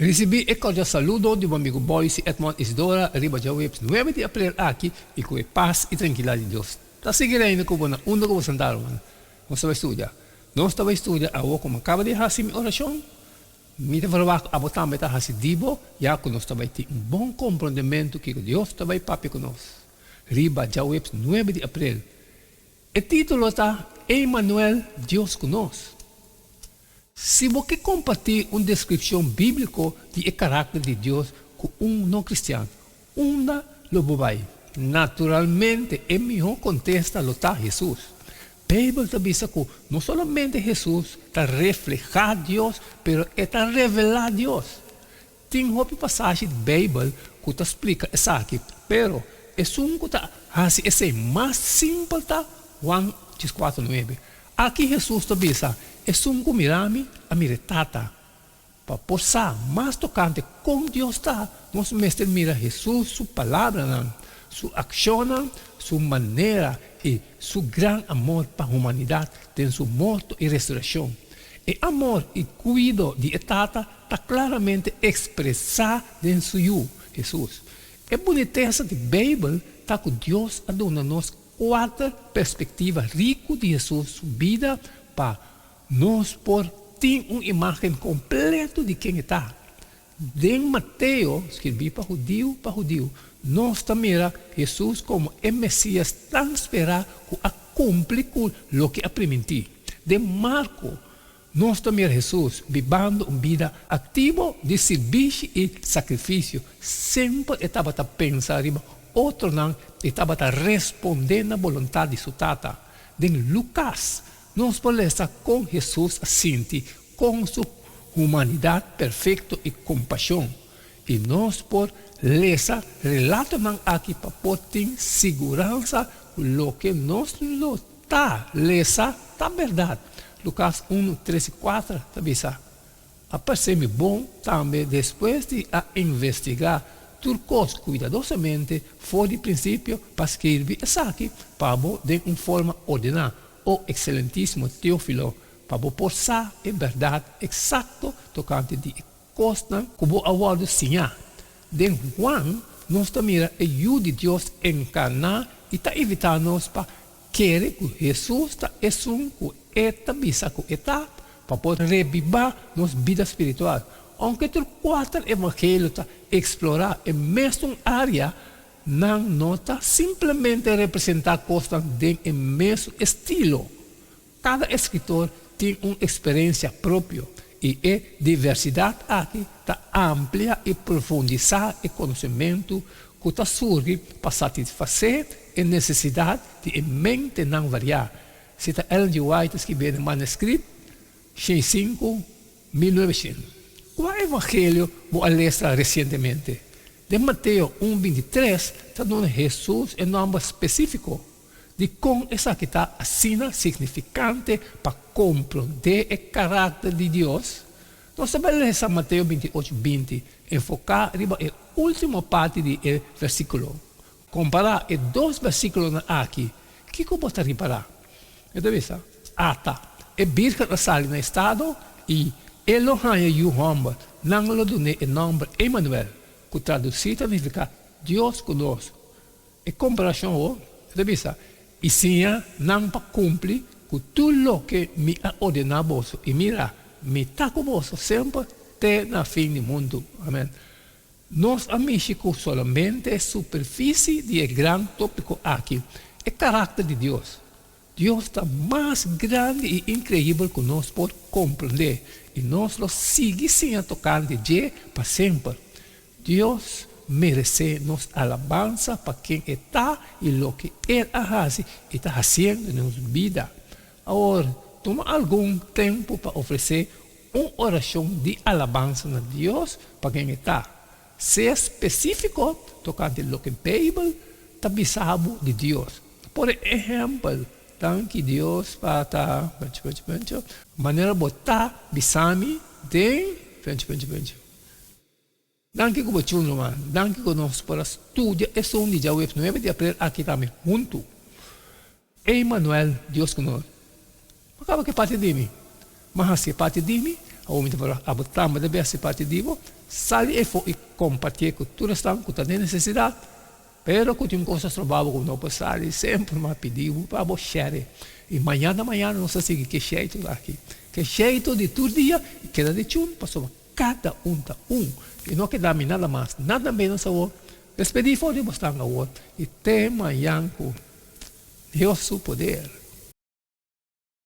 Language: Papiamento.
Risibí e kordial saludo di bo amigu Boyce Edmond Isidora riba djaweps nuebe di aprel aki i ku e pas i trankilidat di Dios ta sigui reina ku bo na unda ku bo sentá ruman. Nos ta bai studia. Nos ta bai studia awo ku mi a kaba di hasi mi orashon. Mi ta verwagt abo tambe ta hasi di bo ya ku nos ta bai tin un bon komprondementu kiko Dios ta bai papia ku nos riba djaweps nuebe di aprel. E título ta Emanuel, Dios ku nos. Si bo ke kompartí un deskripshon bíbliko di e karakter di Dios ku un no-kristian, unda lo bo bai? Naturalmente, e mihó kontesta lo ta Hesus. Beibel ta bisa ku no solamente Hesus ta reflehá Dios, pero e ta revelá Dios. Tin hopi pasashi di Beibel ku ta splika esaki, pero esun ku ta hasi esei mas simpel ta Juan dieskuater nuebe. Aki Hesus ta bisa, Esun ku mira mi, a mira e Tata. Pa por sa mas tokante kon Dios ta, nos mester mira Hesus su palabranan, su akshonnan, su manera i su gran amor pa humanidat den su morto i resurekshon. E amor i kuido di e Tata ta klaramente ekspresá den su Yu, Hesus. E bunitesa di Beibel ta ku Dios a duna nos kuater perspektiva riku di Hesus su bida pa nos por tin un imágen kompleto di ken e ta. Den Mateo, skirbí pa hudiu pa hudiu, nos ta mira Hesus komo e Mesías tan sperá ku a kumpli ku loke a primintí. Den Marko, Nos ta mira Hesus bibando un bida aktivo di sirbishi i sakrifisio. Semper e tabata pensa riba otronan i tabata respondé na boluntat di su Tata. Den Lukas, nos por lesa kon Hesus a sinti kon su humanidat perfekto i kompashon. I nos por lesa relatonan aki pa por tin siguransa ku loke nos lo Ta lesa ta berdad. Lukas unu, tres i kuater ta bisa, A parse mi bon tambe despues di a investigá tur kos kuidadosamente for di prinsipio pa skirbi esaki pa bo den un forma ordená, o ekselentísimo Teófilo, pa bo por sa e bèrdat eksakto tokante di e kosnan ku bo a wòrdu siñá. Den Juan nos ta mira e Yu di Dios enkarná i ta invitá nos pa kere ku Hesus ta esun ku e ta bisa ku e ta, pa por rebibá nos bida spiritual. Ounke tur kuater evangelio ta eksplorá e mesun área, nan no ta simplemente representá kosnan den e mesun estilo. Kada eskritor tin un eksperensia propio i e diversidat aki ta amplia i profundisá e konosementu ku ta surgi pa satisfasé e nesesidat di e mentenan variá, sita Ellen G. White ta skibí den Manuscript 65, 1900. Kua evangelio bo a lesa resientemente? Den Mateo un 23 ta duna Hesus e nòmber spesífiko. Dikon esaki ta asina signifikante pa komprondé e karakter di Dios? Nos ta bai lesa Mateo 28, 20, enfoká riba e último parti di e versíkulo. Kompará e dos versíkulonan aki, kiko bo ta ripará? E ta bisa, Ata, e bírgen a sali na estado i e lo haña yu hòmber, nan lo dun'é e nòmber Emanuel, ku tradusí ta nifiká Dios ku nos. E komparashon ho ta bisa, I siña nan pa kumpli ku tur loke mi a ordená boso, i mira, mi ta ku boso semper te na fin di mundu. Amen. Nos a mishi ku solamente superfisi di e gran tópiko aki, e karakter di Dios. Dios ta mas grandi i inkreibel ku nos por komprendé, i nos lo sigui siña tokante dje pa semper. Dios meresé nos alabansa pa ken e ta i loke el a hasi i ta hasiendo den nos bida. Awor, tuma algun tempu pa ofresé un orashon di alabansa na Dios pa ken e ta. Sea spesífiko tokante loke Beibel ta bisa bo di Dios. Por ehèmpel, Danki Dios pa ta punchi punchi punchi manera bo ta bisa mi den punchi punchi punchi. Danki ku bo chun ruman. Danki ku nos por a studia esun di djaweps nuebe di aprel aki tambe huntu. Emanuel, Dios ku nos. Bo kaba ke parti di mi. Ma hasi e parti di mi. Awor mi ta para abo tambe ta hasi parti di bo. Sali efo i kompartié ku tur esnan ku ta den nesesidat, pero ku tin un kos a stroba bo ku no por sali, semper mi a pidi bo pa bo share. I mañana mañana nos ta sigui ku e sheitu aki, ku e sheitu di tur dia i keda di chun pasobra kada un ta un i no keda mi nada mas, nada menos awor. Despedí for di bo stan awor i te mañan ku Dios su poder.